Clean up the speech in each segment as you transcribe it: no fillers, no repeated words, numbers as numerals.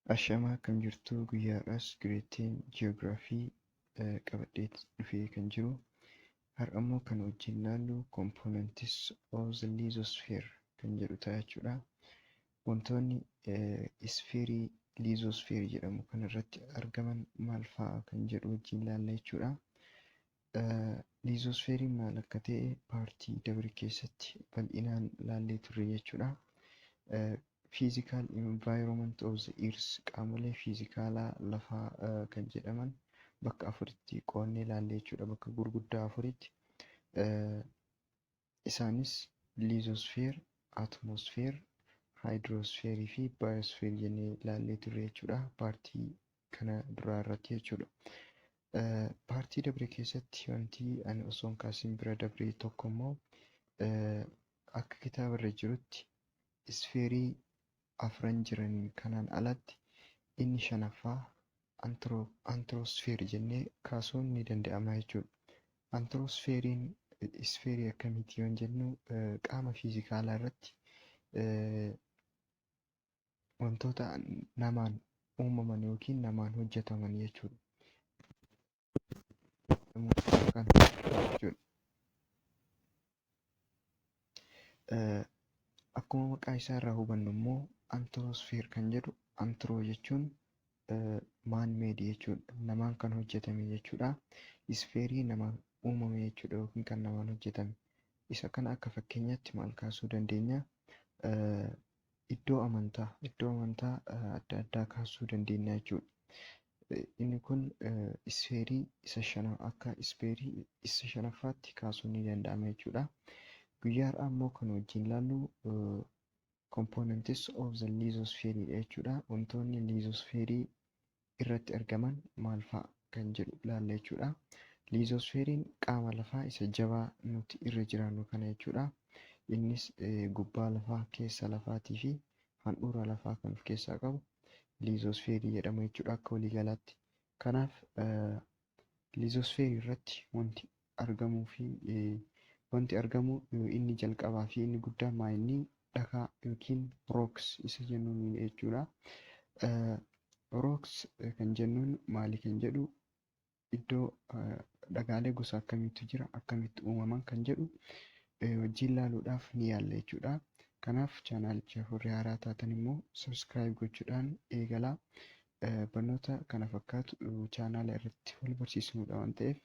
Ashamaa, akkam jirtu? Guyyaadhaas grade 10 geography qabadhee dhufee kan jiru. Har'a immoo kan wajjin ilaallu components of the lithosphere kan jedhu ta'a jechuudha. Wantoonni isfeerii lithosphere jedhamu kanarratti argaman maal fa'a kan jedhu wajjin ilaalla jechuudha. Liizosfeeriin maal akka ta'e paartii dabre keessatti bal'inaan ilaallee turre jechuudha. Physical environment of the earth, qaamolee fiizikaalaa lafaa kan jedhaman bakka afuritti qoodnee ilaalle jechuudha. Bakka gurguddaa afuritti. Isaanis lithosphere, atmosphere, hydrosphere fi biosphere jennee ilaallee turre jechuudha. Paartii kana duraa irratti jechuudha. Paartii dabre keessatti wanti ani osoo hin kaasin bira dabre tokko immoo, akka kitaaba irra jirutti isfeerii afran jiraniin kanaan alatti inni shanaffaa anthrosphere jennee kaasuun ni danda'ama jechuudha. Anthrospheeriin isfeerii akkamiiti yoon jennu, qaama fiizikaalaa irratti wantoota namaan uumaman yookiin namaan hojjetaman jechuudha. Akkuma maqaa isaa irraa hubannu immoo, anthrosphere kan jedhu, anthro jechuun man made jechuudha. Namaan kan hojjetame jechuudha. Isfeerii namaan uumame jechuudha yookiin kan namaan hojjetame. Isa kana akka fakkeenyaatti maal kaasuu dandeenya? Iddoo amantaa adda addaa kaasuu dandeenya jechuudha. Inni kun isfeerii isa shana akka isfeerii isa shanaffaatti kaasuun ni danda'ama jechuudha. Guyyaa har'aa immoo kan wajjin ilaallu components of the lithosphere jechuudha. Wantoonni liizosfeerii irratti argaman maal fa'a kan jedhu ilaalla jechuudha. Liizosfeeriin qaama lafaa isa jabaa nuti irra jiraannu kana jechuudha. Innis gubbaa lafaa, keessa lafaatii fi handhuura lafaa kan of keessaa qabu liizosfeerii jedhama jechuudha akka waliigalaatti. Kanaaf liizosfeerii irratti wanti argamuu fi wanti argamu inni jalqabaa fi inni guddaan maa inni? Dhakaa yookiin rocks isa jennuun jechuudha. Rocks kan jennuun maali kan jedhu, iddoo dhagaalee gosa akkamiitu jira, akkamitti uumaman kan jedhu wajjin ilaaluudhaaf ni yaalla jechuudha. Kanaaf chaanaalicha warri haaraa taatan immoo subscribe gochuudhaan eegalaa. Barnoota kana fakkaatu chaanaala irratti wal barsiisnudha waan ta'eef,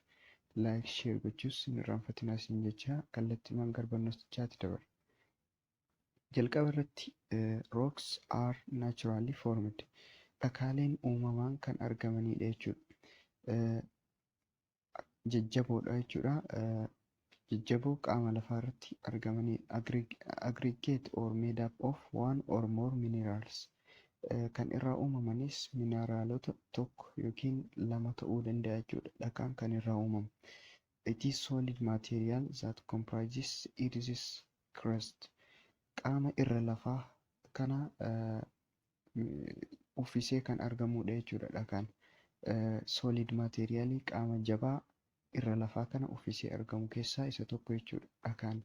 like, share gochuus hin irraanfatinaa isin jecha, kallattiimaan gara barnootichaatti dabarra. Jalqaba irratti, rocks are naturally formed. Dhakaaleen uumamaan kan argamanidha jechuudha. Jajjaboodha jechuudha. Jajjaboo qaama lafaa irratti argamanii, aggregate or made up of one or more minerals. Kan irraa uumamanis mineraalota tokko yookiin lama ta'uu danda'a jechuudha. Dhakaan kan irraa uumamu. It is solid material that comprises Earth's crust. Qaama irra lafaa kana uffisee kan argamudha jechuudha dhakaan. Solid materialii qaama jabaa irra lafaa kana uffisee argamu keessaa isa tokko jechuudha dhakaan.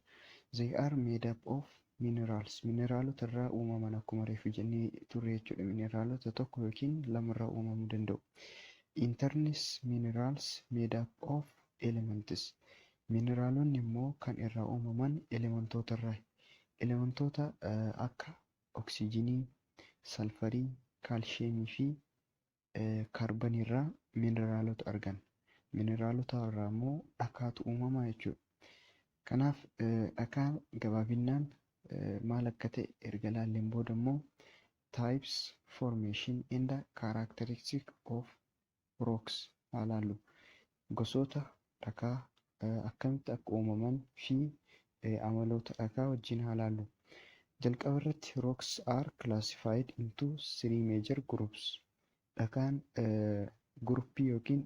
They are made up of minerals. Mineraalota irraa uumaman, akkuma reefu jennee turre jechuudha. Mineraalota tokko yookiin lama irraa uumamuu danda'u. In turns, minerals made up of elements. Mineraalonni immoo kan irraa uumaman elementoota irraa. Elementoota akka oksijiinii, salfarii, kaalshiyeemii fi kaarbanii irraa mineraalota arganna. Mineraalota irraa immoo dhakaatu uumama jechuudha. Kanaaf dhakaan gabaabinaan maal akka ta'e erga ilaalleen booda immoo, types, formation and characteristic of rocks haa ilaallu. Gosoota dhakaa, akkamitti akka uumaman fi amaloota dhakaa wajjin haa ilaallu. Jalqaba irratti, rocks are classified into three major groups. Dhakaan guruppii yookiin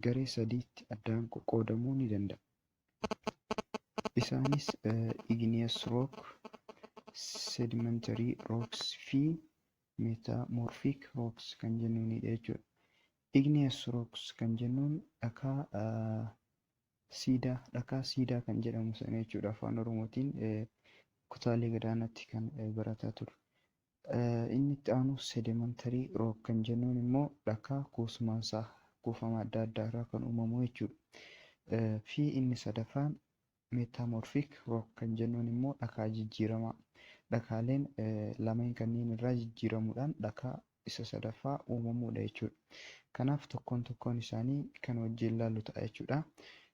garee sadiitti addaan qoqqoodamuu ni danda'a. Isaanis igneous rock, sedimentary rocks fi metamorphic rocks kan jennuunidha jechuudha. Igneous rocks kan jennuun dhakaa siidaa kan jedhamu sana jechuudha, afaan Oromootiin kutaalee gadaanaatti kan barataa turre. Inni itti aanu sedimentary rock kan jennuun immoo dhakaa kuusumaansaa kuufama adda addaa irraa kan uumamu jechuudha. Fi inni sadaffaan metamorphic rock kan jennuun immoo dhakaa jijjiiramaa. Dhakaaleen lameen kanneen irraa jijjiiramuudhaan dhakaa isa sadaffaa uumamuudha jechuudha. Kanaaf tokkoon tokkoon isaanii kan wajjin ilaallu ta'a jechuudha.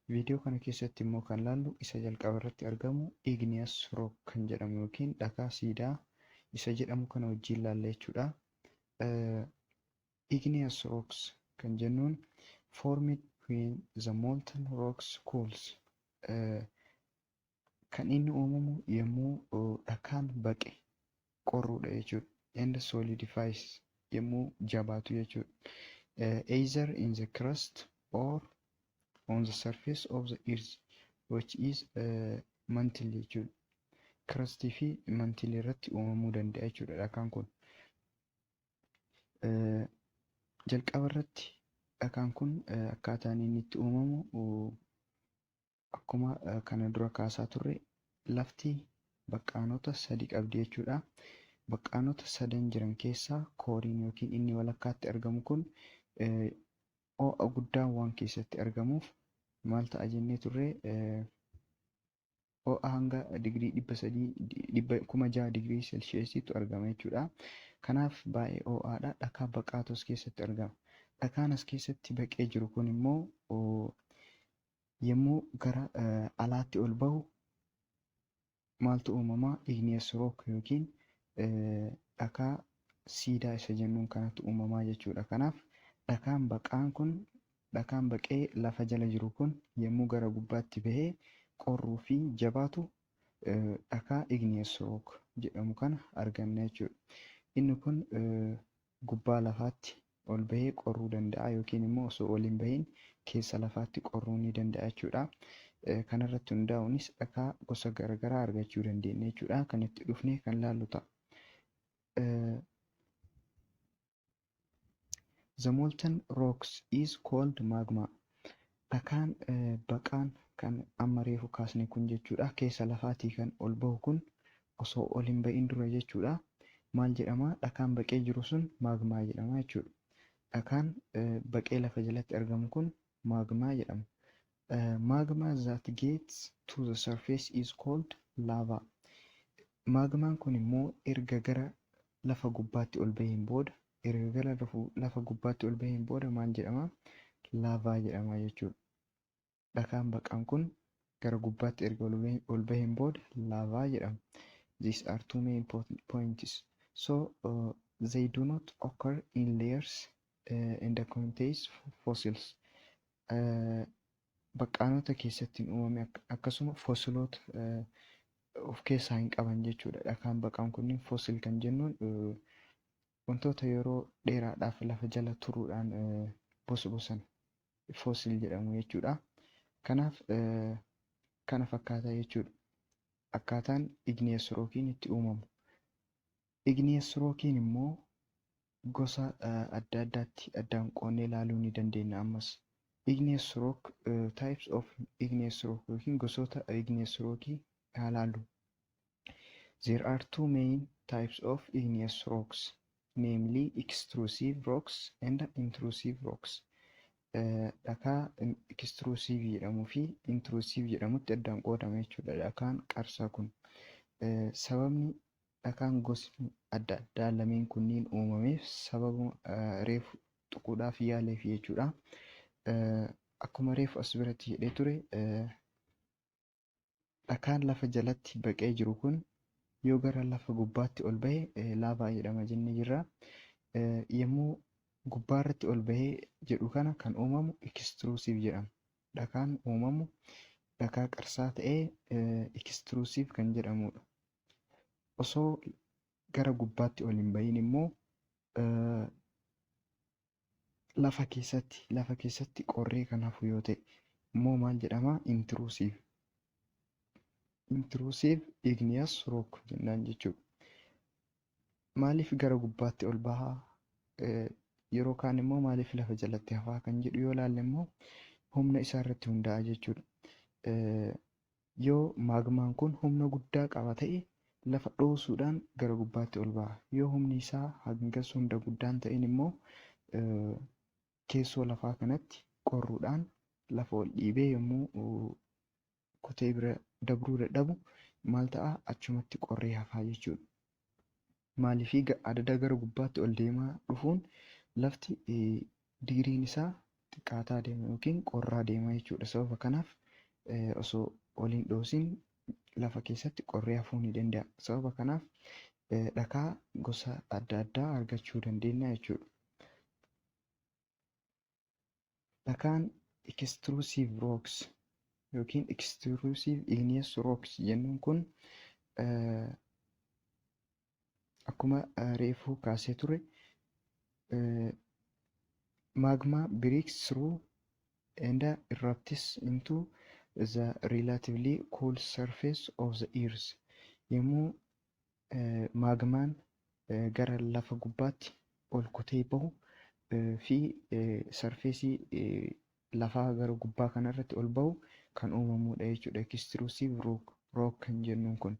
Viidiyoo kana keessatti immoo kan laallu isa jalqaba irratti argamu igneous rock kan jedhamu yookiin dhakaa siidaa isa jedhamu kana wajjin ilaalla jechuudha. Igneous rocks kan jennuun formed when the molten rocks cools, kan inni uumamu yommuu dhakaan baqe qorruudha jechuudha. And solidifies, yommuu jabaatu jechuudha. Either in the crust or on the surface of the earth, which is mantle jechuudha. Crustii fi mantle irratti uumamuu danda'a jechuudha dhakaan kun. Jalqaba irratti dhakaan kun akkaataan inni itti uumamu, akkuma kana dura kaasaa turre, lafti baqqaanota sadi qabdi jechuudha. Baqqaanota sadan jiran keessaa coreiin yookiin inni walakkaatti argamu kun ho'a guddaan waan keessatti argamuuf maal ta'a jennee turre? Ho'a hanga digirii 300, 6000 digirii seelsheesiitu argama jechuudha. Kanaaf baay'ee ho'aadha. Dhakaa baqaatu as keessatti argama. Dhakaan as keessatti baqee jiru kun immoo yommuu gara alaatti ol bahu maaltu uumamaa? Igneous rock yookiin dhakaa siidaa isa jennuun kanatu uumamaa jechuudha. Kanaaf dhakaan baqaan kun, dhakaan baqee lafa jala jiru kun, yommuu gara gubbaatti bahee qorruu fi jabaatu dhakaa igneous rock jedhamu kana arganna jechuudha. Inni kun gubbaa lafaatti ol bahee qorruu danda'a yookiin immoo osoo ol hin bahin keessa lafaatti qorruu ni danda'a jechuudha. Kanarratti hundaa'uunis dhakaa gosa garaagaraa argachuu dandeenya jechuudha. Kan itti dhufnee kan laallu ta'a. The molten rocks is called magma. Dhakaan baqaan kan amma reefu kaasne kun jechuudha. Keessa lafaatii kan ol bahu kun osoo ol hin bahin dura jechuudha. Maal jedhama? Dhakaan baqee jiru sun magmaa jedhama jechuudha. Dhakaan baqee lafa jalatti argamu kun magmaa jedhama. Magma that gets to the surface is called lava. Magmaan kun immoo erga gara lafa gubbaatti ol baheen booda, erga gara lafa gubbaatti ol baheen booda maal jedhama? Laavaa jedhama jechuudha. Dhakaan baqaan kun gara gubbaatti erga ol baheen booda laavaa jedhama. These are two main points. So they do not occur in layers and contains fossils. Baqqaanota keessatti hin uumame, akkasuma fossiloota of keessaa hin qaban jechuudha. Dhakaan baqaan kunniin, fossil kan jennuun wantoota yeroo dheeraadhaaf lafa jala turuudhaan bosbosan fossil jedhamu jechuudha. Kanaaf kana fakkaata jechuudha. Akkaataan igneous rockiin itti uumamu. Igneous rockiin immoo gosa adda addaatti addaan qoonnee ilaaluu ni dandeenya ammas. Igneous rock, types of igneous rock yookiin gosoota igneous rockii haa ilaallu. There are two main types of igneous rocks, namely extrusive rocks and intrusive rocks. Dhakaa extrusive jedhamuu fi intrusive jedhamutti addaan qoodama jechuudha dhakaan qarsaa kun. Sababni dhakaan gosni adda addaa lameen kunniin uumameef sababa reefu tuquudhaaf yaaleef jechuudha. Akkuma reefu as biratti jedhee ture, dhakaan lafa jalatti baqee jiru kun yoo gara lafa gubbaatti ol bahe laavaa jedhama jennee jirra. Yommuu gubbaarratti ol bahee jedhu kana kan uumamu extrusive jedhama. Dhakaan uumamu dhakaa qarsaa ta'ee extrusive kan jedhamudha. Osoo gara gubbaatti ol hin bahin immoo lafa keessatti qorree kan hafu yoo ta'e immoo maal jedhama? Intrusive. Intrusive igneous rock jennaan jechuudha. Maaliif gara gubbaatti ol bahaa, yeroo kaan immoo maaliif lafa jalatti hafaa kan jedhu yoo ilaalle immoo humna isaa irratti hundaa'a jechuudha. Yoo maagmaan kun humna guddaa qaba ta'e Lafa dhoosuudhaan gara gubbaatti ol baha. Yoo humni isaa hangas hunda guddaan ta'in immoo keessoo lafaa kanatti qorruudhaan lafa ol dhiibee yommuu kutee bira dabruu dadhabu maal ta'a? Achumatti qorree hafaa jechuudha. Maaliifii adada gara gubbaatti ol deemaa dhufuun lafti digiriin isaa xiqqaataa deema yookiin qorraa deema jechuudha. Sababa kanaaf osoo ol hin dhoosin lafa keessatti qorree hafuu ni danda'a. Sababa kanaaf dhakaa gosa adda addaa argachuu dandeenya jechuudha. Dhakaan extrusive rocks yookiin extrusive igneous rocks jennuun kun akkuma reefuu kaasee ture, magma breaks through and erupts into the relatively cool surface of the earth. Yommuu maagmaan gara lafa gubbaatti ol kutee bahu fi surface lafaa gara gubbaa kanarratti ol bahu kan uumamudha jechuudha. Extrusive rock kan jennuun kun.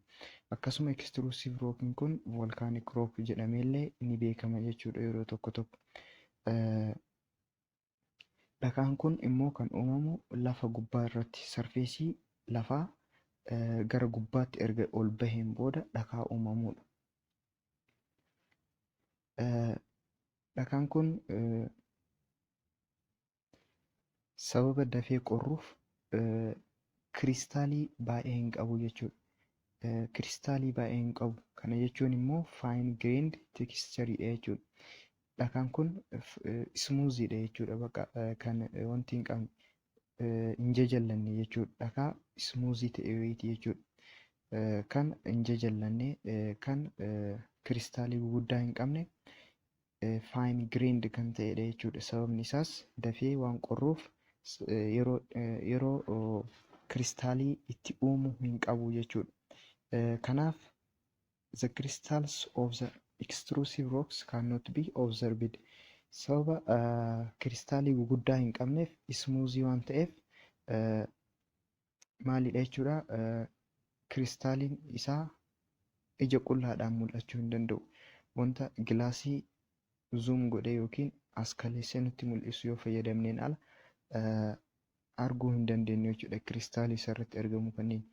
Akkasuma extrusive rockiin kun volcanic rock jedhameellee ni beekama jechuudha yeroo tokko tokko. Dhakaan kun immoo kan uumamu lafa gubbaa irratti, surface lafaa gara gubbaatti erga ol baheen booda dhakaa uumamudha. Dhakaan kun sababa dafee qorruuf kiristaalii baay'ee hin qabu jechuudha. Kiristaalii baay'ee hin qabu. Kana jechuun immoo fine grained textureidha jechuudha. Dhakaan kun smoothiidha jechuudha. Bakka kan wanti hin qabne, hin jajallanne jechuudha. Dhakaa smooth ta'e wayiiti jechuudha. Kan hin jajallanne, kan kiristaalii guguddaa hin qabne, fine grained kan ta'edha jechuudha. Sababni isaas dafee waan qorruuf yeroo kiristaalii itti uumu hin qabu jechuudha. Kanaaf the crystals of the extrusive rocks cannot be observed. Sababa kiristaalii guguddaa hin qabneef, smooth waan ta'eef maalidha jechuudha? Kiristaaliin isaa ija qullaadhaan mul'achuu hin danda'u. Wanta gilaasii zoom godhee yookiin as kaleessee nutti mul'isu yoo fayyadamneen ala arguu hin dandeenyu jechuudha kiristaalii isarratti argamu kanneen.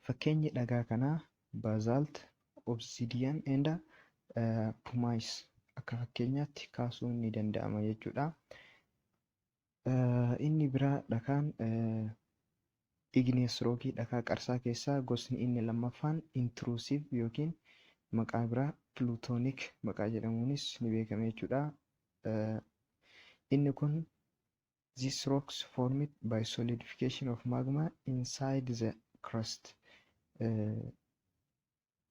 Fakkeenyi dhagaa kanaa basalt, obsidian and pumice akka fakkeenyaatti kaasuun ni danda'ama jechuudha. Inni biraa dhakaan igneous rockii, dhakaa qarsaa keessaa gosni inni lammaffaan intrusive yookiin maqaa biraa plutonic maqaa jedhamuunis ni beekama jechuudha. Inni kun these rocks formed by solidification of magma inside the crust.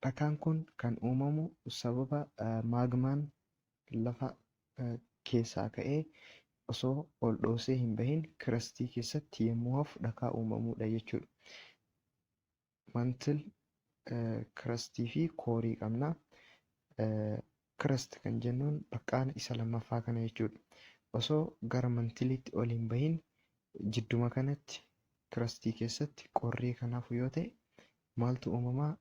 Dhakaan kun kan uumamu sababa maagmaan lafa keessaa ka'ee osoo ol dhoosee hin bahin crustii keessatti yommuu hafu dhakaa uumamudha jechuudha. Mantle, crustii fi coreii qabna. Crust kan jennuun baqqaana isa lammaffaa kana jechuudha. Osoo gara mantleitti ol hin bahin jidduma kanatti crustii keessatti qorree kan hafu yoo ta'e maaltu uumamaa?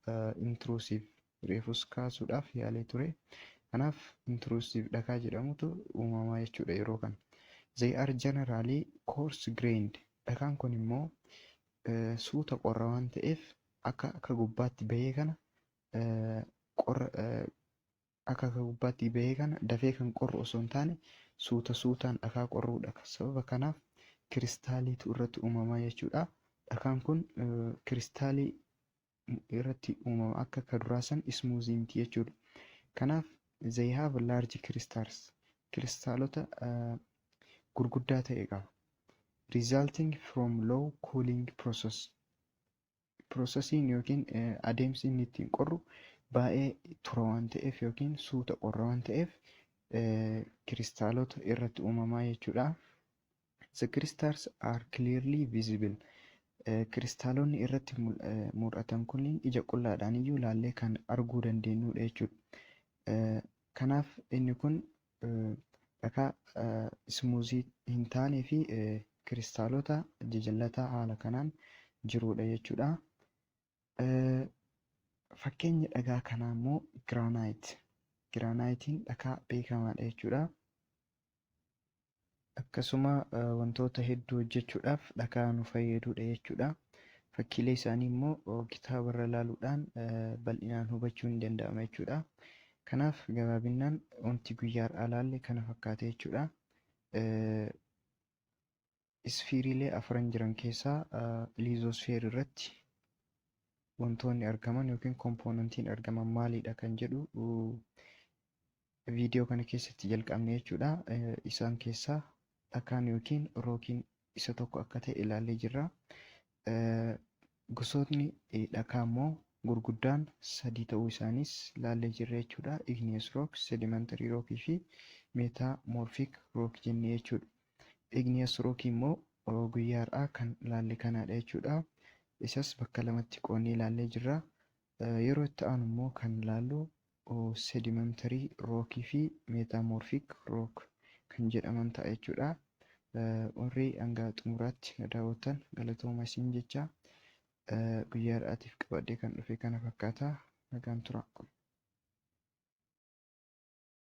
Intrusive reefus kaasuudhaaf yaalee ture. Kanaaf intrusive dhakaa jedhamutu uumamaa jechuudha yeroo kana. They are generally coarse grained. Dhakaan kun immoo suuta qorra waan ta'eef akka gubbaatti bahee kana qorra, akka gubbaatti bahee kana dafee kan qorru osoo hin taane suuta suutaan dhakaa qorruudha. Sababa kanaaf kiristaaliitu irratti uumamaa jechuudha. Dhakaan kun kiristaalii irratti uumama, akka kaduraa san smooth miti jechuudha. Kanaaf they have large crystals. Kiristaalota gurguddaa ta'e qaba. Resulting from low cooling process. Processiin yookiin adeemsi inni ittiin qorru baay'ee tura waan ta'eef yookiin suuta qorra waan ta'eef kiristaalota irratti uumamaa jechuudha. The crystals are clearly visible. Kiristaalonni irratti mul'atan kunniin ija qullaadhaan iyyuu ilaallee kan arguu dandeenyudha jechuudha. Kanaaf inni kun dhakaa smooth hin taanee fi kiristaalota jajallataa haala kanaan jirudha jechuudha. Fakkeenya dhagaa kanaa immoo granite. Graniteiin dhagaa beekamaadha jechuudha. Akkasuma wantoota hedduu hojjechuudhaaf dhagaa nu fayyadudha jechuudha. Fakkiilee isaanii immoo kitaaba irra ilaaluudhaan bal'inaan hubachuun ni danda'ama jechuudha. Kanaaf gabaabinaan wanti guyyaa har'aa ilaalle kana fakkaata jechuudha. Sphereiilee afran jiran keessaa lithosphere irratti wantoonni argaman yookiin componentiin argaman maalidha kan jedhu viidiyoo kana keessatti jalqabne jechuudha. Isaan keessaa dhakaan yookiin rockiin isa tokko akka ta'e ilaallee jirra. Gosootni dhakaa immoo gurguddaan sadii ta'uu isaanis ilaallee jirra jechuudha. Igneous rock, sedimentary rock fi metamorphic rock jennee jechuudha. Igneous rock immoo guyyaa har'aa kan ilaalle kanadha jechuudha. Isas bakka lamatti qoodnee ilaallee jirra. Yeroo itti aanu immoo kan ilaallu sedimentary rockii fi metamorphic rock kan jedhaman ta'a jechuudha. Warri hanga xumuraatti na daawwattan galatooma isin jecha, guyyaa har'aatiif qabadhee kan dhufe kana fakkaata. Nagaan tura.